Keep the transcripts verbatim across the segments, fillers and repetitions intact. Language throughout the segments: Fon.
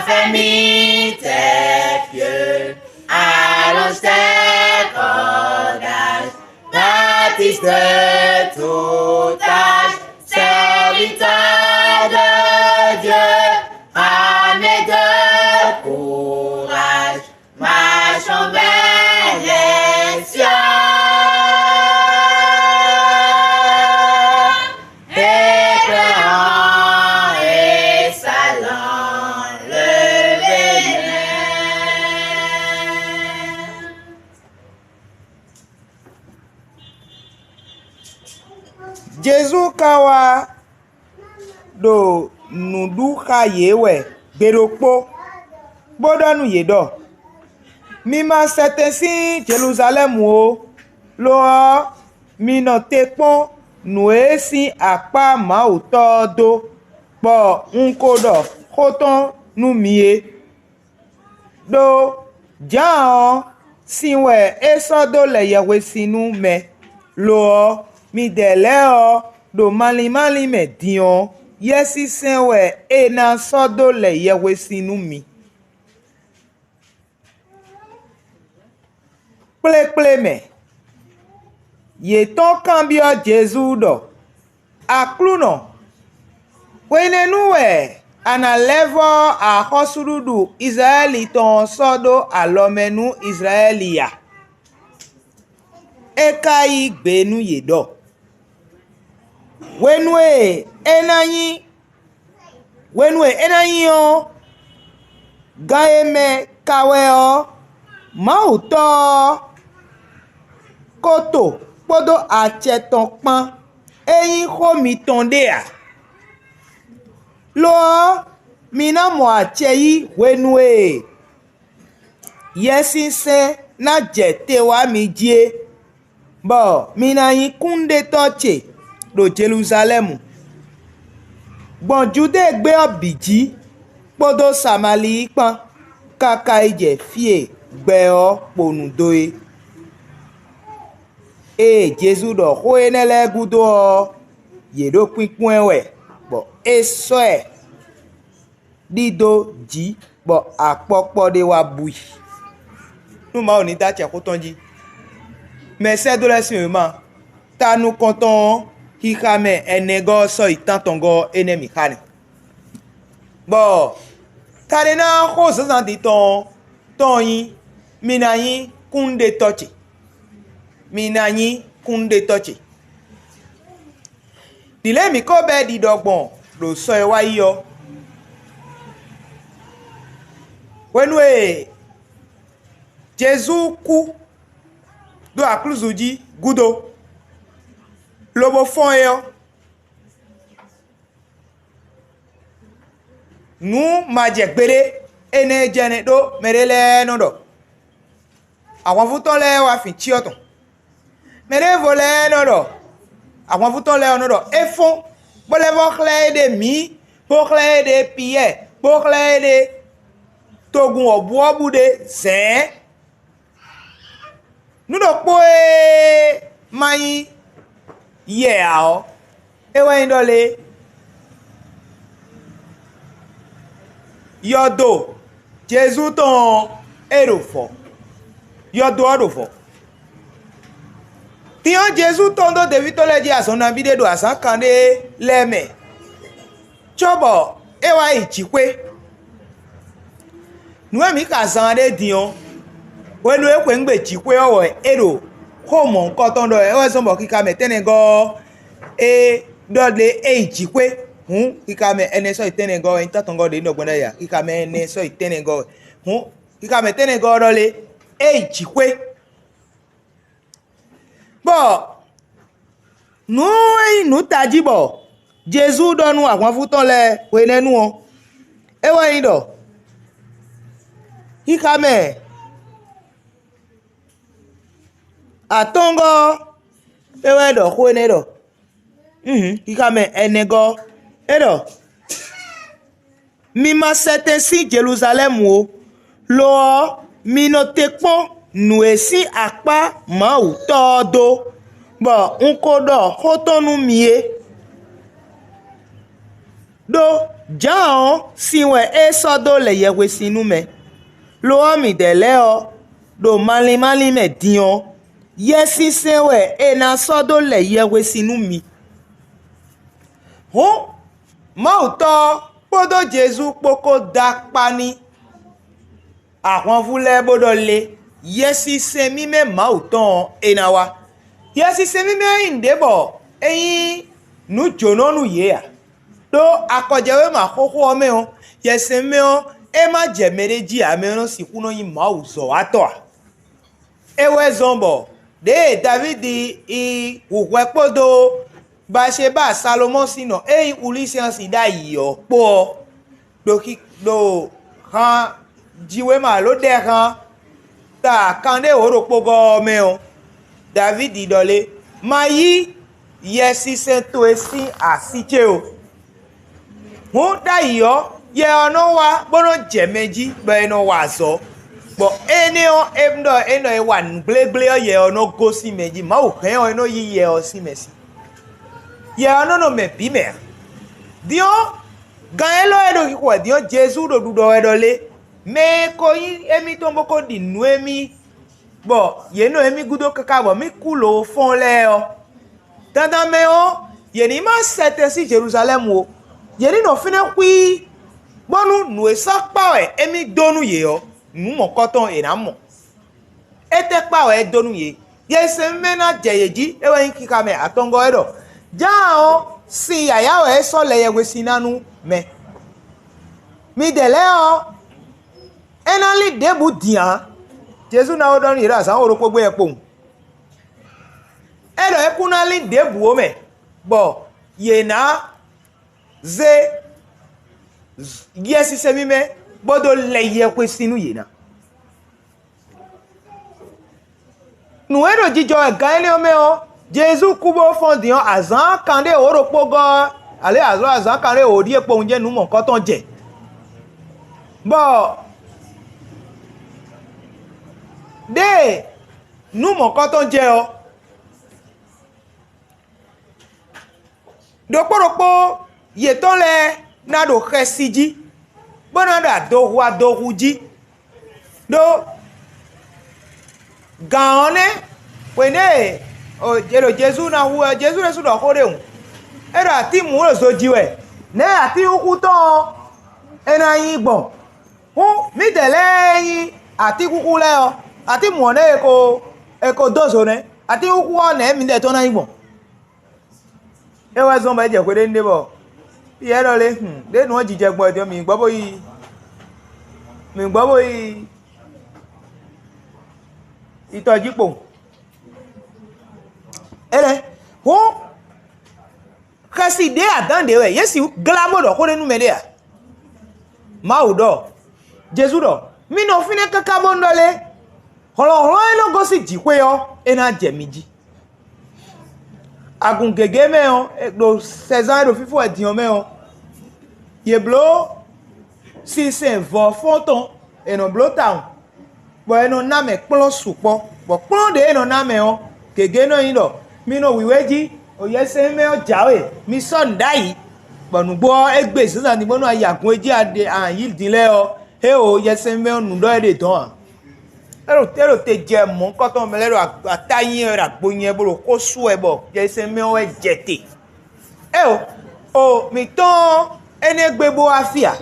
Amis, tes pieux, allonge tes cordages, baptiste de tout âge, serviteur de Dieu, armé de courage, marchons vers les cieux, éclairant et salant le Bénin. Jezu ka wá ɖo nǔ ɖu xá yě wɛ gbe ɖokpó, bó ɖɔ nú yě ɖɔ: Mi ma sɛ tɛn sín Jeluzalɛ́mu ó; lo ɔ́, mi nɔ te kpɔ́n nǔ e sín akpá Mawu Tɔ́ ɔ́ dó, bɔ un ko ɖɔ xó tɔn nú mi é. Đó Jǎan ɔ́, sin wɛ é sɔ́ dó lɛ yɛhwesin nú mɛ; lo ɔ́, midɛɛ lɛ́ɛ ɔ́, ɖo malín málín mɛ din ɔ́, Yɛsinsɛn wɛ è nǎ sɔ́ dó lɛ yɛhwesin nú mi. Kplékplé mɛ, yě tɔ́n kanbyɔ́ Jezu ɖɔ: Aklúnɔ, hwenɛ́nu wɛ a nǎ lɛ́ vɔ́ axɔ́súɖuɖu Izlayɛ́li tɔn ɔ́ sɔ́ ɖó alɔ mɛ nú Izlayɛ́li a? É ka yí gbe nú yě ɖɔ: Hwenu e é ná nyí hwenu e é ná nyí ɔ́, gan e mɛ ka wɛ ɔ́, Mawu Tɔ́ ɔ́ ko to kpódó acɛ tɔn kpán; é nyí xó mitɔn ɖé ǎ. Lo ɔ́, mi ná mɔ acɛ yí hwenu e Yɛsinsɛn ná jɛ te wá mi jí é, bɔ mi ná nyí kúnnuɖetɔ́ ce ɖo Jeluzalɛ́mu, gbɔn Judée gbé ɔ́ bǐ jí, kpódó Samalíi kpán, káká yi jɛ fí e gbɛ ɔ́ kpo nu dó é. Ée Jezu ɖɔ xó énɛ́ lɛ́ɛ gúdo ɔ́, yě ɖo kpínkpɔ́n ɛ wɛ, bɔ é sɔ́ ɛ ɖidó jǐ, bɔ akpɔ́kpɔ́ ɖé wá bú i. Nú Mawu ní dó acɛ xó tɔn jí. Mɛ sɛ́dó lɛ́ɛ sín wěma, ta nukɔntɔn ɔ́, xixa mɛ ɛnɛgɔ́ ɔ́ sɔ́ yi tántɔngɔ́ ɔ́, énɛ́ mǐ xa nɛ́. Bɔ ta ɖé ná xó zǎnzǎn din tɔn ɔ́ tɔn ɔ́ nyí: Mi ná nyí kúnnuɖetɔ́ ce. Mi ná nyí kúnnuɖetɔ́ ce. Nǐ lɛ́ɛ mǐ ko bɛ́ ɖiɖɔ gbɔn ɖo sɔ e wá yi ɔ́. Hwenu e Jezu kú ɖo aklúzu jí gúdo, lobo fɔ́n é ɔ́, nǔ ma jɛ gbeɖé énɛ́ jɛ́nɛ ɖó mɛɖé lɛ́ɛ nɔ ɖɔ. Ahwanvú tɔn lɛ́ɛ wá fin cyɔ tɔn. Mɛɖěvo lɛ́ɛ nɔ ɖɔ, ahwanvú tɔn lɛ́ɛ ɔ́ nɔ ɖɔ é fɔ́n, bó lɛ́ vɔ́ xlɛ́ éɖée mǐ, bó xlɛ́ éɖée Piyɛ́ɛ, bó xlɛ́ éɖée togun wɔ̌buwɔ́bú ɖé zɛ̌ɛ́n. Nǔ ɖokpó e ma nyí yɛ ǎ ɔ́, é wɛ nyí ɖɔ lé? Yɔdo Jezu tɔn ɔ́, é ɖo vɔ̌. Yɔdo ɔ́ ɖo vɔ̌. Din ɔ́, Jezu tɔ́n dó deví tɔn lɛ́ɛ jí azɔn nabí ɖé ɖo azǎn kanɖé lɛ́ɛ mɛ, cóbɔ é wá yi jǐxwé. Nǔ e mǐ xa zán ɖe din ɔ́, hwenu e é xweyǐgbe jǐxwé ɔ́ wɛ é ɖo xó mɔ̌hunkɔtɔn ɖɔ wɛ, é wɛ zɔ́n bɔ xixa mɛ tɛ́nnɛgɔ́ ɔ́, é ɖɔ lé é yi jǐxwé. Hǔn xixa mɛ ɛnɛ sɔ́yi tɛ́nnɛgɔ́ wɛ nyí tɔ́tɔngɔ́ ɖě nɔ gbɔn ɖ'ayǐ ǎ. Xixa mɛ ɛnɛ sɔ́yi tɛ́nnɛgɔ́ wɛ. Hǔn xixa mɛ tɛ́nnɛgɔ́ ɔ́ ɖɔ lé é yi jǐxwé. Bɔ nǔ e nyí nǔ tají bɔ Jezu ɖɔ nú ahwanvú tɔn lɛ́ɛ hwenɛ́nu ɔ́, é wɛ nyí ɖɔ xixa mɛ atɔ́ngɔ́ ɔ́, é wɛ ɖɔ xó énɛ́ ɖɔ. Xixa mɛ ɛnɛgɔ́, é ɖɔ: Mi ma sɛ tɛn sín Jeluzalɛ́mu ó; lo ɔ́, mi nɔ te kpɔ́n nǔ e sín akpá Mawu Tɔ́ ɔ́ dó, bɔ un ko ɖɔ xó tɔn nú mi é. Đó Jǎan ɔ́, sin wɛ é sɔ́ dó lɛ yɛhwesin nú mɛ; lo ɔ́, midɛɛ lɛ́ɛ ɔ́, ɖo malín málín mɛ din ɔ́, Yɛsinsɛn wɛ è nǎ sɔ́ dó lɛ yɛhwesin nú mi. Hǔn, Mawu Tɔ́ ɔ́ kpódó Jezu kpó ko dó akpá n'i. Ahwanvú lɛ́ɛ bó ɖɔ lé, Yɛsinsɛn mímɛ́ Mawu tɔn ɔ́, è nǎ wá. Yɛsinsɛn mímɛ́ ɔ́ nyí nǔɖé bɔ é nyí nǔ jǒnɔ nú yě ǎ. Ɖó akɔjɛwéma xóxó ɔ́ mɛ ɔ́, Yɛsinsɛn mímɛ́ ɔ́, é má jɛ mɛɖé jí ǎ, mɛ ɔ́ nɔ sixú nɔ nyí Mawu zɔ̌watɔ́ ǎ. É wɛ zɔ́n bɔ ɖěe Davídi yi hǔhwɛ kpódó Baṣebáa Salomɔ́ɔ sín nɔ e nyí Ulísiasi ɖ'ayǐ ɔ́ kpó ɔ́, ɖo xi ɖo han jiwéma alo ɖɛhan ta kanɖé wǒ ɖokpó gɔ́ ɔ́ mɛ ɔ́, Davídi ɖɔ lé: "Ma yí Yɛsinsɛn towe sín así ce o." Hǔn ɖ'ayǐ ɔ́, yɛ ɔ́ nɔ wá bó nɔ́ jɛ mɛ jí, bɔ è nɔ wa azɔ̌, bɔ énɛ́ ɔ́, é ɖɔ é nɔ e wa nǔgblégbléɔ yɛ ɔ́ nɔ gosín mɛ jí. Mawu hɛn ɔ́, é nɔ yí yɛ ɔ́ sín mɛ sí. Yɛ ɔ́ nɔ nɔ mɛ bǐ mɛ ǎ. Din ɔ́, gan élɔ́ e ɖo xixo wɛ din ɔ́, Jezu ɖo ɖiɖɔ wɛ ɖɔ lé: "Mɛ e ko nyí émítɔn bó ko ɖi nǔ émí, bɔ yě nɔ émí gúdo káká bɔ mí kú lǒ fɔ́n lɛ́ɛ ɔ́, dandan mɛ ɔ́, yě ní má sɛ te sín Jeluzalɛ́mu ó; yě ní nɔ fínɛ́ xwíí, bónú nǔ e sɔ́ kpá wɛ émí dó nú yě ɔ́, nǔ mɔ̌kɔtɔn è nǎ mɔ. Étɛ́ kpá wɛ é dó nú yě? Yɛsinsɛn mímɛ́ ná jɛ yě jí; é wɛ nyí xixa mɛ atɔngɔ́ é ɖɔ: Jǎan ɔ́, sin yǎyá wɛ é sɔ́ lɛ yɛhwesin ná nú mɛ. Midɛɛ lɛ́ɛ ɔ́, é ná lín ɖěbǔ din ǎ. Jezu ná ó ɖɔ nú yě ɖo azǎn wǒ ɖokpó gbe wɛ kpowun. É ɖɔ é kún ná lín ɖěbǔ ó mɛ, bɔ yě ná zé Yɛsinsɛn mímɛ́, bó dó lɛ yɛhwesin nú yě ná. Nǔ e ɖo jijɔ wɛ gan énɛ́ ɔ́ mɛ ɔ́, Jezu kú bó fɔ́n din ɔ́, azǎn kanɖé wǒ ɖokpó gɔ́ ɔ́, alě azɔ̌ azǎn kanɖé wǒ ɖíe kpowun jɛ́n nǔ mɔ̌kɔtɔn jɛ, bɔ ɖěe nǔ mɔ̌kɔtɔn jɛ ɔ́, ɖokpó ɖokpó yětɔn lɛ́ɛ ná ɖo xɛsi jí, bó ná ɖo adohu adohu jí, ɖó gǎn ɔ́ nɛ́, hwenɛ́ e è ɖo Jezu ná hu wɛ ɔ́, Jezu ɖésú ɖɔ xó ɖé hǔn. É ɖɔ atínmǔ ɖo zo ji wɛ, nɛ̌ atín xúxú tɔn ɔ́ é ná nyí gbɔn? Hǔn, mǐdɛɛ lɛ́ɛ e nyí atín xúxú lɛ́ɛ ɔ́, atínmǔ ɔ́ nɛ́ è ko è ko dó zo nɛ́; atín xúxú ɔ́ nɛ̌ mǐdɛɛ tɔn ná nyí gbɔn? É wɛ zɔ́n bɔ é jɛ hweɖénu ɖé bɔ Piyɛ́ɛ ɖɔ lé: "Hun, ɖěe nǔ ɔ́ jijɛ gbɔn wɛ din ɔ́, mǐ gbɔ bó yi mǐ gbɔ bó yi yi tɔ jí kpo." Énɛ́ hǔn, xɛsi ɖě adǎn ɖě wɛ yě sixú glá bó ɖɔ xó ɖé nú mɛɖé ǎ. Mawu ɖɔ, Jezu ɖɔ: "Mi nɔ fínɛ́ káká bónú ɖɔ lé: Hlɔ̌nhlɔ́n e nɔ gosín jǐxwé ɔ́, é ná jɛ mi jí." Agun gěgé mɛ ɔ́, ɖo sɛzán e ɖo fífó wɛ din ɔ́ mɛ ɔ́, yě bló sinsɛn vɔ̌ fɔ́n tɔn; è nɔ bló tawun, bɔ è nɔ ná mɛ kplɔ́n sukpɔ́, bɔ kplɔ́n ɖě è nɔ ná mɛ ɔ́, gěgé nɔ nyí ɖɔ: "Mi nɔ wǐwé jí, ɖo Yɛsinsɛn mɛ ɔ́ jǎwe, mi sɔ́ nǔ ɖ'ayǐ." Bɔ nǔgbó ɔ́, é gbe zǎnzǎn din bónú a yi agun e jí a ɖe a nǎ yí din lɛ́ɛ ɔ́, éeǒ, Yɛsinsɛn mɛ ɔ́ nǔ ɖɔ é ɖe dɔ̌n ǎ. É ɖo é ɖo te jɛ mɔ̌hunkɔtɔn mɛ lɛ́ɛ ɖo atá nyi wɛ ɖo agbo nyi wɛ bó ɖo xó sú wɛ bɔ Yɛsinsɛn mɛ ɔ́ wɛ jɛ te. Éeǒ, o mǐtɔn ɔ́, énɛ́ gbe bó wá fí ǎ.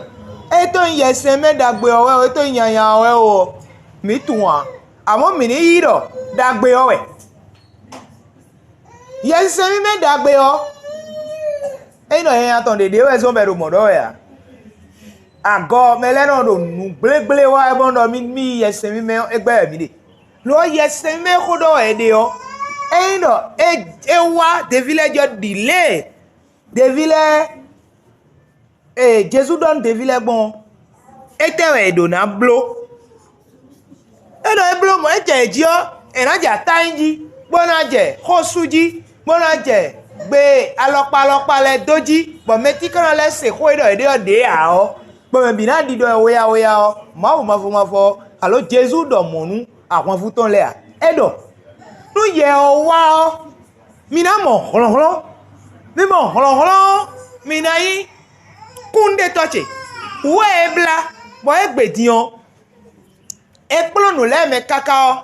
É tó nyí Yɛsinsɛn mɛ ɖagbe ɔ́ wɛ o, é tó nyí nyanya ɔ́ wɛ o ɔ́, mǐ tunwun ǎ. Amɔ̌ mǐ ní yí ɖɔ ɖagbe ɔ́ wɛ. Yɛsinsɛn mímɛ́ ɖagbe ɔ́, é nyí ɖɔ nyanya tɔn ɖěɖé wɛ zɔ́n bɔ è ɖo mɔ̌ ɖɔ wɛ ǎ. Agɔ mɛ lɛ́ɛ nɔ ɖo nǔ gblégblé wa wɛ bɔ ɖɔ mì mì yi Yɛsinsɛn mímɛ́ ɔ́, é gbɛ́ wɛ mǐ ɖe. Lo ɔ́, Yɛsinsɛn mímɛ́ e xó ɖɔ wɛ è ɖe ɔ́, é nyí ɖɔ é é wá deví lɛ́ɛ jɔ ɖi lě e deví lɛ́ɛ e Jezu ɖɔ nú deví lɛ́ɛ gbɔn ɔ́, étɛ́ wɛ è ɖǒ ná bló? É ɖɔ é bló mɔ̌ é jɛ yě jí ɔ́, è nǎ jɛ atá nyi jí, bó ná jɛ xósú jí, bó ná jɛ gbe alɔkpa alɔkpa lɛ́ɛ dó jí, bɔ mɛtínkɔ́nnɔ lɛ́ɛ se xó e ɖɔ yě ɖe ɔ́ ɖě ǎ ɔ́, bɔ mɛ bǐ ná ɖi ɖɔ wéyáwéyá ɔ́, Mawu mavɔ mavɔ ɔ́, alo Jezu ɖɔ mɔ̌ nú ahwanvú tɔn lɛ́ɛ ǎ. É ɖɔ: "Nú Yɛ ɔ́ wá ɔ́, mi ná mɔ hlɔ̌nhlɔ́n; mi mɔ hlɔ̌nhlɔ́n ɔ́, mi ná nyí Kúnnuɖetɔ́ ce, wǔ wɛ é blá, bɔ é gbe din ɔ́, é kplɔ́n nǔ lɛ́ɛ mɛ káká ɔ́,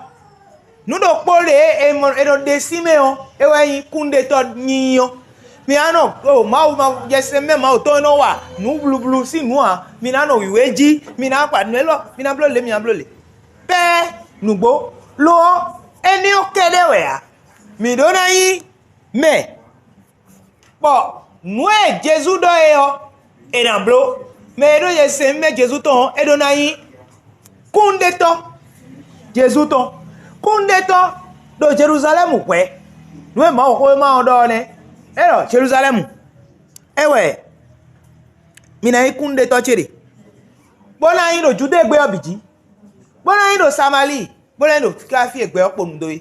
nǔ ɖokpó ɖě e mɔ è nɔ ɖe sín mɛ ɔ́, é wɛ nyí kúnnuɖetɔ́ nyínyí ɔ́. Mi ná nɔ o Mawu ma yɛsɛn mɛ Mawu tɔn e nɔ wa nǔ blublu sín nǔ ǎ. Mi ná nɔ wǐwé jí, mi ná kpa nǔ élɔ́, mi ná bló lě, mi ná bló lě. Pɛ́ nǔgbó, lo ɔ́, énɛ́ ɔ́ kɛ́ɖɛ́ wɛ ǎ. Mǐ ɖó ná nyí mɛ bɔ nǔ e Jezu ɖɔ é ɔ́, è nǎ bló. Mɛ e ɖó yɛsɛn mɛ Jezu tɔn ɔ́, é ɖó ná nyí kúnnuɖetɔ́ Jezu tɔn. Kúnnuɖetɔ́ ɖo Jeluzalɛ́mu hwɛ̌. Nǔ e Mawuxówéma ɔ́ ɖɔ ɔ́ nɛ́: é ɖɔ Jeluzalɛ́mu, é wɛ mi ná nyí kúnnuɖetɔ́ ce ɖe, bó ná nyí ɖo Judée gbé ɔ́ bǐ jí, bó ná nyí ɖo Samalíi, bó ná nyí ɖo káfí e gbɛ ɔ́ kpo nǔ dó é.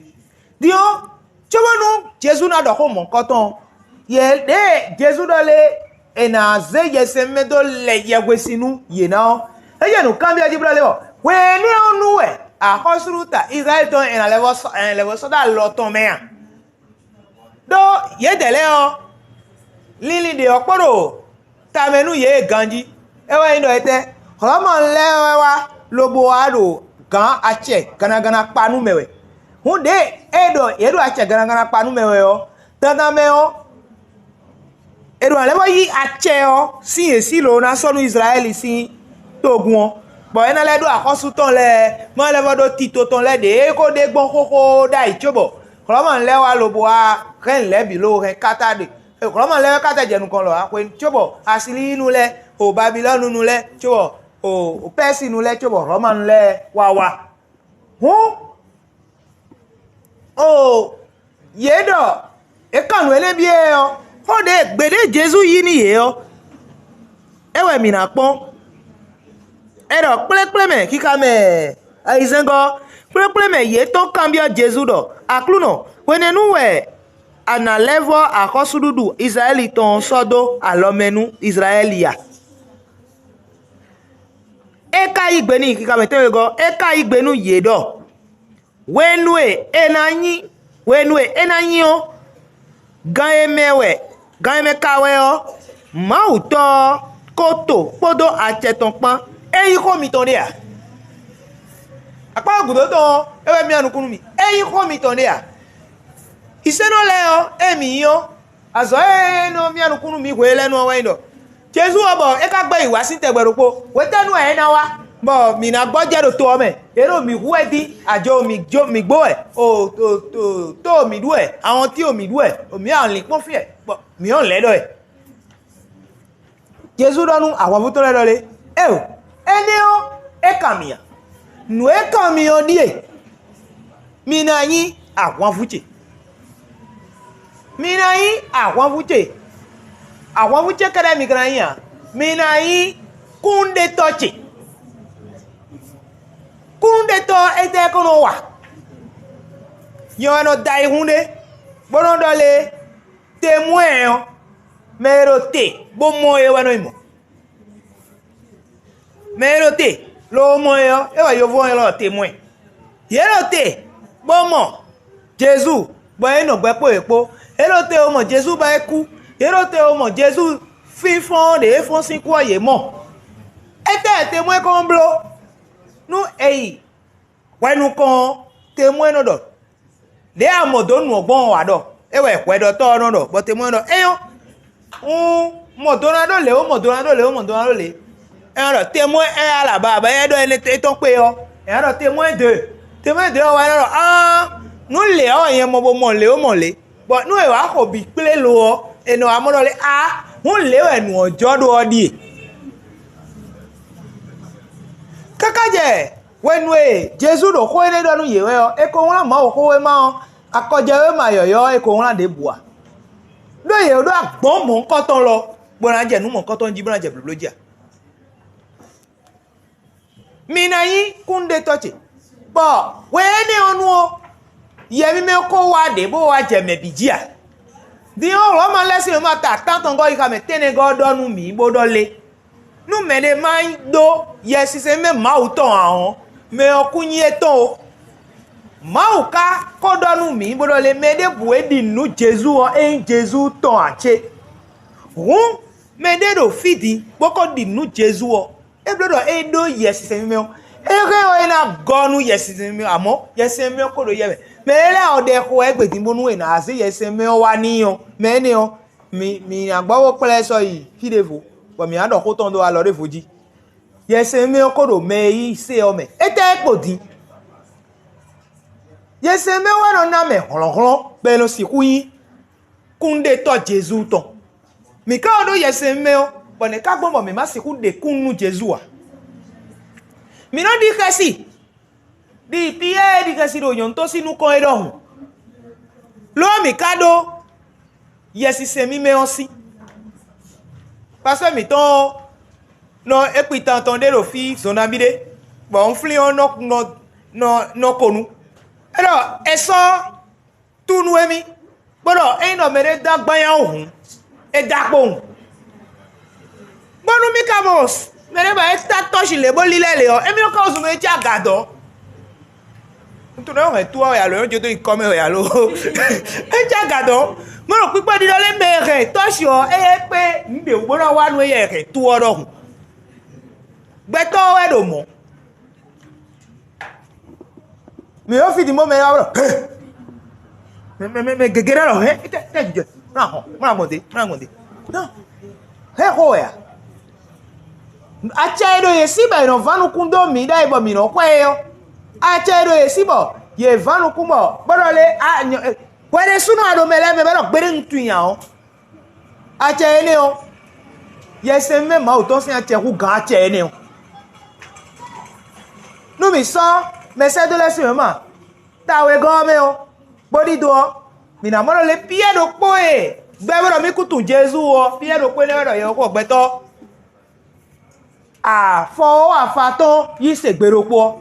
Din ɔ́, cóbónú Jezu ná ɖɔ xó mɔ̌hunkɔtɔn ɔ́, yě ɖěe Jezu ɖɔ lé è nǎ zé yɛsɛn mɛ dó lɛ yɛhwesin nú yě ná ɔ́, é jɛ nǔkanbyɔ́ jí bó ɖɔ lé bɔ hwenu énɛ́ ɔ́ nu wɛ axɔ́súɖuta Izlayɛ́li tɔn e è nǎ lɛ́ vɔ sɔ́ è nǎ lɛ́ vɔ sɔ́ dó alɔ tɔn mɛ a? Ɖó yědɛɛ lɛ́ɛ ɔ́, linlin ɖě ɔ́ kpo ɖo tamɛ nú yě ganjí. É wɛ nyí ɖɔ étɛ́? Hlɔ̌manu lɛ́ɛ wɛ wá lobo wá ɖo gǎn acɛ gannaganna kpa nú mɛ wɛ. Hǔn ɖěe é ɖɔ yě ɖo acɛ gannaganna kpa nú mɛ wɛ ɔ́, dandan mɛ ɔ́, è ɖo ná lɛ́ vɔ yí acɛ ɔ́ sín yě sí lǒ ná sɔ́ nú Izlayɛ́li sín togun ɔ́, bɔ é ná lɛ́ ɖó axɔ́sú tɔn lɛ́ɛ, má lɛ́ vɔ ɖó tito tɔn lɛ́ɛ ɖě é ko ɖe gbɔn xóxó ɖ'ayǐ cóbɔ Hlɔ̌manu lɛ́ɛ wá lobo wá hɛn nǔ lɛ́ɛ bǐ lóo hɛn káta ɖe. Hlɔ̌manu lɛ́ɛ wɛ káta jɛ nukɔn lɔ ǎ, hwenu cóbɔ Asilíinu lɛ́ɛ, o Babilɔ́nu nu lɛ́ɛ cóbɔ o Pɛ́sinu lɛ́ɛ cóbɔ Hlɔ̌manu lɛ́ɛ wá wá. Hǔn o yě ɖɔ é kan nǔ énɛ́ byɔ́ ɛ ɔ́, xó ɖě gbeɖé Jezu yí nú yě ɔ́, é wɛ mǐ ná kpɔ́n. É ɖɔ kplékplé mɛ xixa mɛ ayizɛ́ngɔ́, kplékplé mɛ yětɔn kanbyɔ́ Jezu ɖɔ: “Aklúnɔ, hwenɛ́nu wɛ a nǎ lɛ́ vɔ́ axɔ́súɖuɖu Izlayɛ́li tɔn ɔ́ sɔ́ dó alɔ mɛ nú Izlayɛ́li a?” É ka yí gbe n'i xixa mɛ tɛ́nwegɔ́, é ka yí gbe nú yě ɖɔ: “Hwenu e è nǎ nyí, hwenu e é ná nyí ɔ́, gan e mɛ wɛ, gan e mɛ ka wɛ ɔ́, Mawu Tɔ́ ɔ́ ko to kpódó acɛ tɔn kpán. É nyí xó mitɔn ɖé a?” Akpá gǔdo tɔn ɔ́, é wɛ myá nukún nú mì. É nyí xó mitɔn ɖé a? Isɛ́nɔ lɛ́ɛ ɔ́, ée mǐ nyí ɔ́, azɔ̌ e nɔ myá nukún nú mǐ hwe lɛ́ɛ nu ɔ́ wɛ nyí ɖɔ Jezu ɔ́, bɔ é ka gbɛ́ yi wǎ sín tɛgbɛ ɖokpó. Hwetɛ́nu wɛ é ná wá, bɔ mǐ ná gbɔjɛ́ ɖo to ɔ́ mɛ? Yě ɖo mǐ hu wɛ dín, ajo mǐ jó mǐ gbó wɛ, o to mǐ ɖu wɛ, awɔntín o mǐ ɖu wɛ, o mǐ alǐnkpɔ́n fí wɛ, bɔ mǐ nyɔ́ lɛ̌ ɖɔ wɛ. Jezu ɖɔ nú ahwanvú tɔn lɛ́ɛ ɖɔ lé: “Éeǒ, énɛ́ ɔ́, é kan mì ǎ. Nǔ e kan mi ɔ́ ɖíe: mi ná nyí ahwanvú ce. Mi ná nyí ahwanvú ce. Ahwanvú ce kɛ́ɖɛ́ mi ka ná nyí ǎ; mi ná nyí kúnnuɖetɔ́ ce.” Kúnnuɖetɔ́ ɔ́, étɛ́ kɔn nɔ wa? Nyɛ wɛ nɔ da ayihún ɖé, bó nɔ́ ɖɔ lé: “Temwɛ́ɛ ɔ́, mɛ e ɖo te bó mɔ é wɛ nɔ nyí mɔ̌. Mɛ e ɖo te, lobo mɔ é ɔ́, é wɛ yovó ɔ́ ylɔ́ ɖɔ temwɛ́ɛ.” Yě ɖo te, bó mɔ Jezu, bɔ é nɔ gbɛ kpó yě kpó. Yě ɖo te, bó mɔ Jezu bɔ é kú. Yě ɖo te, bó mɔ Jezu fínfɔ́n ɔ́ ɖě e fɔ́n sín kú ɔ́ yě mɔ. Étɛ́ wɛ temwɛ́ɛ kɔn bló? Nú è yi hwɛ nukɔn ɔ́, temwɛ́ɛ nɔ ɖɔ: “Ɖěe a mɔ dǒ nǔ ɔ́ gbɔn ɔ́ wǎ ɖɔ.” É wɛ hwɛɖɔtɔ́ ɔ́ nɔ ɖɔ, bɔ temwɛ́ɛ ɖɔ: “Éyɔ́, un mɔ do ná ɖó lě ó, mɔ do ná ɖó lě ó, mɔ do ná ɖó lě.” É nɔ ɖɔ: “Temwɛ́ɛ ɛ alaba, bɔ é ɖɔ énɛ́ tɔn kpé ɔ́.” É nɔ ɖɔ: “Temwɛ́ɛ de.” Temwɛ́ɛ de ɔ́ wɛ nɔ ɖɔ: “Aa, nǔ lě ɔ́ wɛ nyɛ mɔ bo mɔ lě ó, mɔ lě.” Bɔ nú è wǎ xo bǐ kplé lo ɔ́, è nɔ wá mɔ ɖɔ lé: “Aa, hǔn lě wɛ nǔ ɔ́ jɔ ɖó ɔ́ ɖíe.” Káká jɛ hwenu e Jezu ɖo xó énɛ́ ɖɔ nú yě wɛ ɔ́, è ko wlán Mawuxówéma ɔ́, akɔjɛwéma yɔ̌yɔ́ ɔ́, è ko wlán ɖěbǔ ǎ. Ɖó yě ɖó agbɔ̌n mɔ̌hunkɔtɔn lɔ, bó ná jɛ nǔ mɔ̌hunkɔtɔn jí, bó ná jɛ blǒbló jí ǎ. Mi ná nyí kúnnuɖetɔ́ ce, bɔ hwe énɛ́ ɔ́ nu ɔ́, Yɛ mímɛ́ ko wá ɖě bó wá jɛ mɛ bǐ jí a? Din ɔ́, Hlɔ̌ma lɛ́ɛ sín wěma ta tántɔngɔ́ yixa mɛ tɛ́nnɛgɔ́ ɔ́ ɖɔ nú mǐ bó ɖɔ lé: “Nú mɛɖé má ɖó Yɛsinsɛn mímɛ́ Mawu tɔn ǎ ɔ́, mɛ ɔ́ kú nyí étɔn ó.” Mawu ka ko ɖɔ nú mǐ bó ɖɔ lé: “Mɛ ɖěbǔ e ɖi nǔ nú Jezu ɔ́, é nyí Jezu tɔn ǎ cé? Hǔn Mɛ ɖé ɖo fí din bó ko ɖi nǔ Jezu ɔ́, é bló ɖɔ é ɖó Yɛsinsɛn mímɛ́ ɔ́, é hɛn ɔ́ é ná gɔ́ nú Yɛsinsɛn mímɛ́ ɔ́, amɔ̌ Yɛsinsɛn mímɛ́ ɔ́ ko ɖo yɛ mɛ. Mɛ e lɛ́ɛ ɔ́ ɖɛ xo wɛ é gbe din bónú è nǎ zé Yɛsinsɛn mímɛ́ ɔ́ wá n'i ɔ́, mɛ énɛ́ ɔ́, mi mi ná gbɔ bó kplá ɛ sɔ́ yi fí ɖěvo, bɔ mǐ ná ɖɔ xó tɔn dó alɔ ɖěvo jí. Yɛsinsɛn mímɛ́ ɔ́ ko ɖo mɛ e yí se ɔ́ mɛ. Étɛ́ é kpo din? Yɛsinsɛn mímɛ́ wɛ nɔ ná mɛ hlɔ̌nhlɔ́n bɔ è nɔ sixú nyí kúnnuɖetɔ́ Jezu tɔn. Mǐ ka wɛ ɖó Yɛsinsɛn mímɛ́ ɔ́, bɔ nɛ̌ ka gbɔn bɔ mǐ ma sixú ɖe kúnnu nú Jezu ǎ? Mǐ nɔ ɖi xɛsi, ɖi Piyɛ́ɛ ɖi xɛsi ɖo nyɔ̌nu tɔn sín nukɔn é ɖɔhun. Lo ɔ́, mǐ ka ɖó Yɛsinsɛn mímɛ́ ɔ́ sí. Pasɔ́ mǐtɔn ɔ́ nɔ ékpitan tɔn ɖé ɖo fí zɔn nabí ɖé, bɔ un flín ɔ́ nɔ nɔ nɔ nɔ ko nu. É ɖɔ è sɔ́ tunu émí, bó ɖɔ ényí ɖɔ mɛɖé dó agbanya ó hǔn, é dó akpowun. Bónú mì ka mɔ mɛɖé ba é tá tɔ́ sin lě bó lílɛ́ lě ɔ́, émí nɔ ka wezun mɛ é cí aga dɔ̌. Ntu nɔ hɛn tó ɔ́ wɛ alo é nɔ jó dó nyi kɔ́ mɛ wɛ alo é cí aga dɔ̌. Mɔ̌ ɖo kpíkpɔ́ ɖiɖɔ lɛ́ɛ mɛ e hɛn tɔ́ sin ɔ́, éyɛ́ kpé nǔɖé wú bó ná wá nú éyɛ́ hɛn tó ɔ́ ɖɔhun. Gbɛtɔ́ ɔ́ wɛ ɖo mɔ̌. Mǐ yɔ fí din bó mɛ yɔ ɖɔ mɛ mɛ mɛ gěgé ɖɔ hɛn tɛ tɛ jɛ mla hɔn mla gbɔn dé mla gbɔn dé. Hɛn xo wɛ a? Acɛ e ɖo yě sí bɔ è nɔ ván nukún dó mǐ ɖ'ayǐ bɔ mǐ nɔ xwɛ é ɔ́, acɛ e ɖo yě sí bɔ yě ván nukún bɔ bó ɖɔ lé a nyɔ hwɛ ɖésúnɔ a ɖo mɛ lɛ́ɛ mɛ bɔ é ɖɔ gbéɖé un tunwun nya ɔ́. Acɛ énɛ́ ɔ́, Yɛsinsɛn mímɛ́ Mawu tɔn sín acɛ hú gǎn acɛ énɛ́ ɔ́. Nú mǐ sɔ́ mɛsɛ́dó lɛ́ɛ sín wěma ta wegɔ́ ɔ́ mɛ ɔ́, bó ɖidó ɔ́, mǐ ná mɔ ɖɔ lě Piyɛ́ɛ ɖokpó e gbɛ́ bó ɖɔ mí kú tunwun Jezu ɔ́, Piyɛ́ɛ ɖokpó énɛ́ wɛ ɖɔ yɛ̌xo gbɛtɔ́ afɔwɔ́ afa tɔn yí se gbe ɖokpó ɔ́.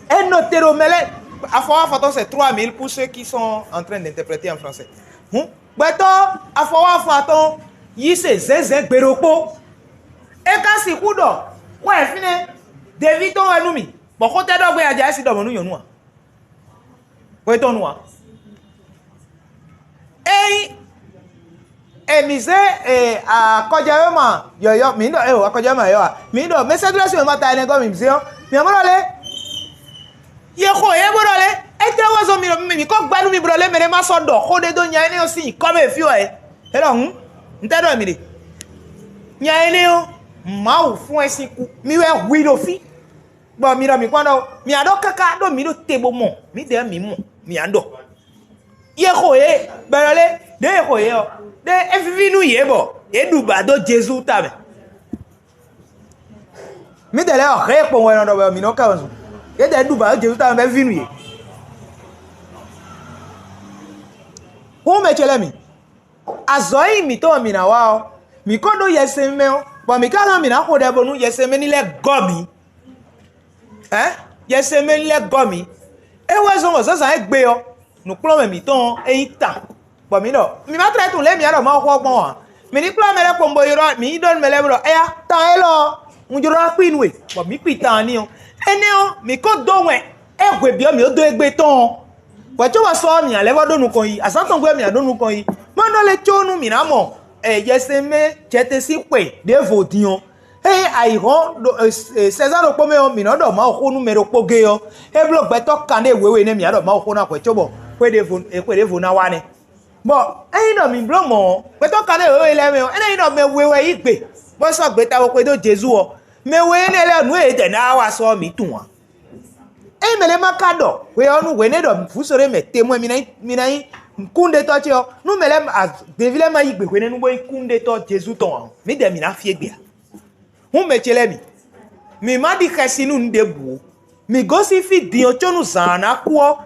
É nɔ te ɖo mɛ lɛ́ɛ afɔwɔ́ afa tɔn c'est trois mille pour ceux qui sont en train d'interpréter en français. Hǔn gbɛtɔ́ afɔwɔ́ afa tɔn yí se zɛ̌nzɛ̌n gbe ɖokpó. É ka sixú ɖɔ xwɛ fínɛ́ Deví tɔn wɛ nú mì, bɔ xótɛ́ ɖɔ gbé aja é sí ɖɔ mɔ̌ nú nyɔ̌nu a? Hwetɔ́nu ǎ. Ényí e mǐ zé e akɔjɛwéma yɔ̌yɔ́ mǐ ɖɔ e akɔjɛwéma yɔ̌yɔ́ a mǐ ɖɔ mɛsɛ́dúró sín wěma ta ɛnɛ gɔ́ mǐ zé ɔ́, mǐ mɔ ɖɔ lé? Yě xo yě bó ɖɔ lé? Étɛ́ wɛ zɔn mì ɖɔ mǐ kɔ gbɛ́ nú mi bó ɖɔ lé mɛ ɖé má sɔ́ ɖɔ xó ɖé dó nya énɛ́ ɔ́ sín nyǐkɔ mɛ fí wɛ é? É ɖɔ hǔn, un tɛ́ ɖɔ mǐ ɖe? Nya énɛ́ ɔ́, Mawu fún ɛ sín kú, mì wɛ hu i ɖo fí. Bɔ mi ɖɔ mǐ kpɔ́n ɖɔ mǐ á ɖɔ káká ɖó mǐ ɖo te bó mɔ, mǐdɛɛ mǐ mɔ, mǐ á ɖɔ. Yě xo yě, bɔ è ɖɔ lé, ɖěe è xo yě ɔ́, ɖé é víví nú yě bɔ yě ɖu bǎ dó Jezu tamɛ. Mǐdɛɛ lɛ́ɛ ɔ́, hɛ̌ e kpowun wɛ è nɔ ɖɔ wɛ mǐ nɔ ká wezun. Yědɛɛ ɖu bǎ dó Jezu tamɛ bɔ é víví nú yě. Hǔn mɛ ce lɛ́ɛ mi, azɔ̌ e nyí mǐtɔn e mǐ ná wa ɔ́, mǐ ko ɖó Yɛsinsɛn mɛ ɔ́, bɔ mǐ ka hɛn mǐ ná xo ɖɛ bónú Yɛsinsɛn mɛ ní lɛ́ gɔ́ mǐ. Ɛ̌, Yɛsinsɛn mɛ ní lɛ́ gɔ́ mǐ. É wɛ zɔ́n bɔ zǎnzǎn e gbe ɔ́, nǔkplɔ́nmɛ mǐtɔn ɔ́, é nyí tan, bɔ mǐ ɖɔ mǐ ma tlɛ tunwun lě e mǐ ná ɖɔ Mawu xó ɔ́ gbɔn ǎ. Mǐ ní kplɔ́n mɛ lɛ́ɛ kpowun bó ylɔ́ mǐ yi ɖɔ nú mɛ lɛ́ɛ bó ɖɔ éyá, tan élɔ́ ɔ́, un jló ná kpi nú we, bɔ mǐ kpi tan ɔ́ n'i ɔ́. Énɛ́ ɔ́, mǐ ko dó wɛn é hwe byɔ́ mǐ ó dó égbé tɔn ɔ́. Hwɛ̌ cóbɔ sɔ ɔ́ mǐ ná lɛ́ vɔ ɖó nukɔn yi, azǎn tɔn gbe ɔ́ mǐ ná ɖó nukɔn yi. Má nɔ lɛ́ có nú mǐ ná mɔ Yɛsinsɛn mɛ jɛtɛn sín xwe ɖěvo din ɔ́, ényí ayǐhɔ́n Sɛzaa ɖokpó mɛ ɔ́, mǐ nɔ ɖɔ Mawu xó nú mɛ ɖokpó géé ɔ́, é bló gbɛtɔ́ kanɖé wěwe nɛ́ mǐ ná ɖɔ Mawu xó ná hwɛ̌ cóbɔ xwé ɖěvo xwé ɖěvo ná wá nɛ́. Bɔ ényí ɖɔ mǐ bló mɔ̌ ɔ́, gbɛtɔ́ kanɖé wěwe lɛ́ɛ mɛ ɔ́, é ná nyí ɖɔ mɛ we wɛ yí gbe, bó sɔ́ gbeta we xwedó Jezu ɔ́, mɛ we énɛ́ lɛ́ɛ nǔ e yě dɛ ná wá sɔ́ ɔ́, mǐ tunwun ǎ. Ényí mɛɖé ma ka ɖɔ hwe ɔ́ nú hwě nɛ́ ɖɔ vǔsɔɖémɛ temwe mi ná nyí mi ná nyí kúnnuɖetɔ́ ce ɔ́, nú mɛ lɛ́ɛ deví lɛ́ɛ ma yí gbe hwenɛ́nu bó nyí kúnnuɖetɔ́ Jezu tɔn ǎ, mǐdɛɛ mǐ ná fí égbé ǎ. Hǔn mɛ ce lɛ́ɛ mi, mǐ má ɖi xɛsi nú nǔ ɖěbǔ ó. Mǐ gosín fí din ɔ́ có nú zǎn ɔ́ ná kú ɔ́,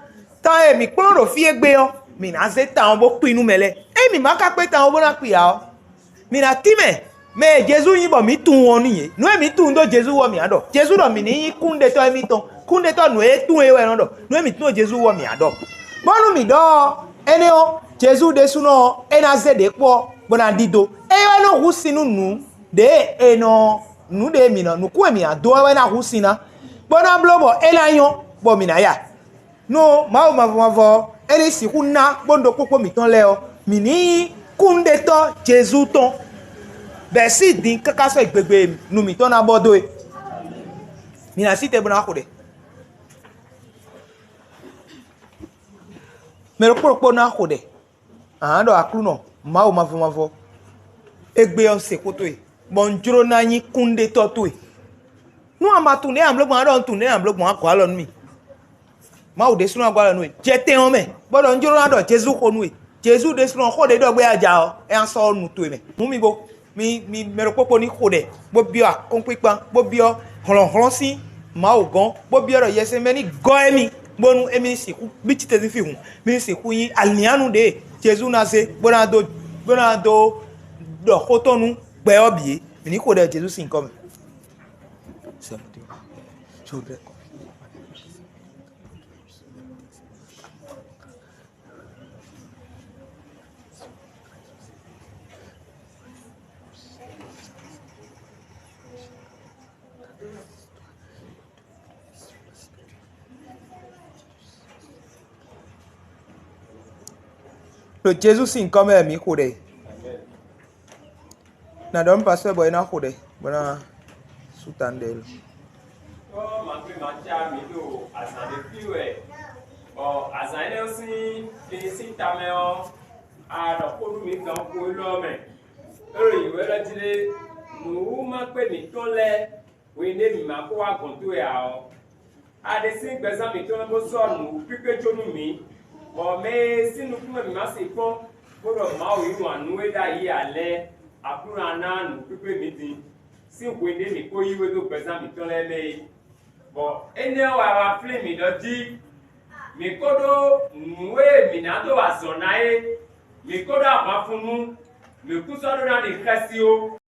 tan e mǐ kplɔ́n ɖo fí égbé ɔ́, mǐ ná zé tan ɔ́ bó kpi nú mɛ lɛ́ɛ. Ényí mǐ ma ka kpé tan ɔ́ bó ná kpi ǎ ɔ́, mǐ ná tínmɛ mɛ e Jezu nyí bɔ mǐ tunwun ɔ́ nú yě. Nǔ e mǐ tunwun dó Jezu wú ɔ́, mǐ á ɖɔ. Jezu ɖɔ mǐ ní nyí kúnnuɖetɔ́ émítɔn. Kúnnuɖetɔ́ nǔ e tunwun é wɛ é nɔ ɖɔ. Nǔ e mǐ tunwun dó Jezu wú ɔ́, mǐ á ɖɔ. Bónú mǐ ɖɔ ɔ́, énɛ́ ɔ́, Jezu ɖésúnɔ ɔ́, é ná zé ɖě kpɔ́ bó ná ɖidó. É wɛ nɔ hú sin nú nǔ ɖě e nɔ nǔ ɖě mǐ nɔ nǔkún e mǐ ná dó ɔ́ wɛ ná hú sin ná, bó ná bló bɔ é ná nyɔ́, bɔ mǐ ná ya. Nú Mawu mavɔ mavɔ ɔ́, é ní sixú ná bónú ɖokpókpó mǐtɔn lɛ́ɛ ɔ́, mǐ ní nyí Kúnnuɖetɔ́ Jezu tɔn, bɔ è sí din káká sɔ́ yi gbegbe e nu mǐtɔn ná bɔ dó é. Mi ná sí te bó ná xo ɖɛ. Mɛ ɖokpó ɖokpó ná xo ɖɛ. Ǎ ɖɔ Aklúnɔ Mawu mavɔ mavɔ, égbé ɔ́ se xó towe, bɔ un jló ná nyí kúnnuɖetɔ́ towe. Nú a ma tunwun nɛ̌ amlɔ́gbɔn, a ɖɔ un tunwun nɛ̌ amlɔ́gbɔn, a gɔ̌ alɔ nú mì. Mawu ɖésúnɔ ná gɔ́ alɔ nú we. Jɛ tɛn ɔ́ mɛ, bó ɖɔ un jló ná ɖɔ Jezu xó nú we. Jezu ɖésúnɔ xó ɖě ɖɔ gbé a ja ɔ́, é ná sɔ́ nu towe mɛ. Hǔn mi bo, mi mi mɛ ɖokpó kpó ní xo ɖɛ, bó byɔ́ akɔ́nkpinkpan, bó byɔ́ hlɔ̌nhlɔ́n sín Mawu gɔ́n, bó byɔ́ ɖɔ Yɛsɛnmɛ ní gɔ́ émí, bónú émí ní sixú bí titewífi hǔn, mí ní sixú nyí alǐnnyánú ɖě Jezu ná zé bó ná dó bó ná dó ɖɔ xó tɔn nú gbɛ ɔ́ bǐ é. Mǐ ní xo ɖɛ Jezu sín nyǐkɔ mɛ. Ɖo Jezu sín nyǐkɔ mɛ wɛ mǐ xo ɖɛ. Nǎ ɖɔ nú pastɔ́ bɔ é ná xo ɖɛ bó ná sú ta nú ɖɛ élɔ́. Tɔ́ Maklé Matia mǐ ɖo azǎn ɖé fí wɛ, bɔ azǎn énɛ́ ɔ́ sín din sín tamɛ ɔ́, a ɖɔ xó nú mǐ gan xo élɔ́ mɛ. É ɖo nyǐ wɛ lɛ́ jí ɖé, nǔwúmákpé mǐtɔn lɛ́ɛ hwenu e mǐ ma ko wá gɔ̌n towe ǎ ɔ́, a ɖe sín gbɛzán mǐtɔn lɛ́ɛ bó sɔ́ nǔ kpíkpé jó nú mǐ, bɔ mɛ e sín nukún mɛ mǐ ma se kpɔ́n, bó ɖɔ Mawu yí wǎn nú we ɖ'ayǐ ǎ lɛ́ɛ, Aklúnɔ ná nǔ kpíkpé mǐ din, sín hwenu e mǐ ko yí we dó gbɛzán mǐtɔn lɛ́ɛ mɛ é. Bɔ énɛ́ ɔ́ wɛ a wá flín mǐ ɖɔ jí mǐ ko ɖó nǔ e mǐ ná dó wa azɔ̌ ná é, mǐ ko ɖó ahwanfunnú, mǐ kún sɔ́ ɖó ná ɖi xɛsi ó.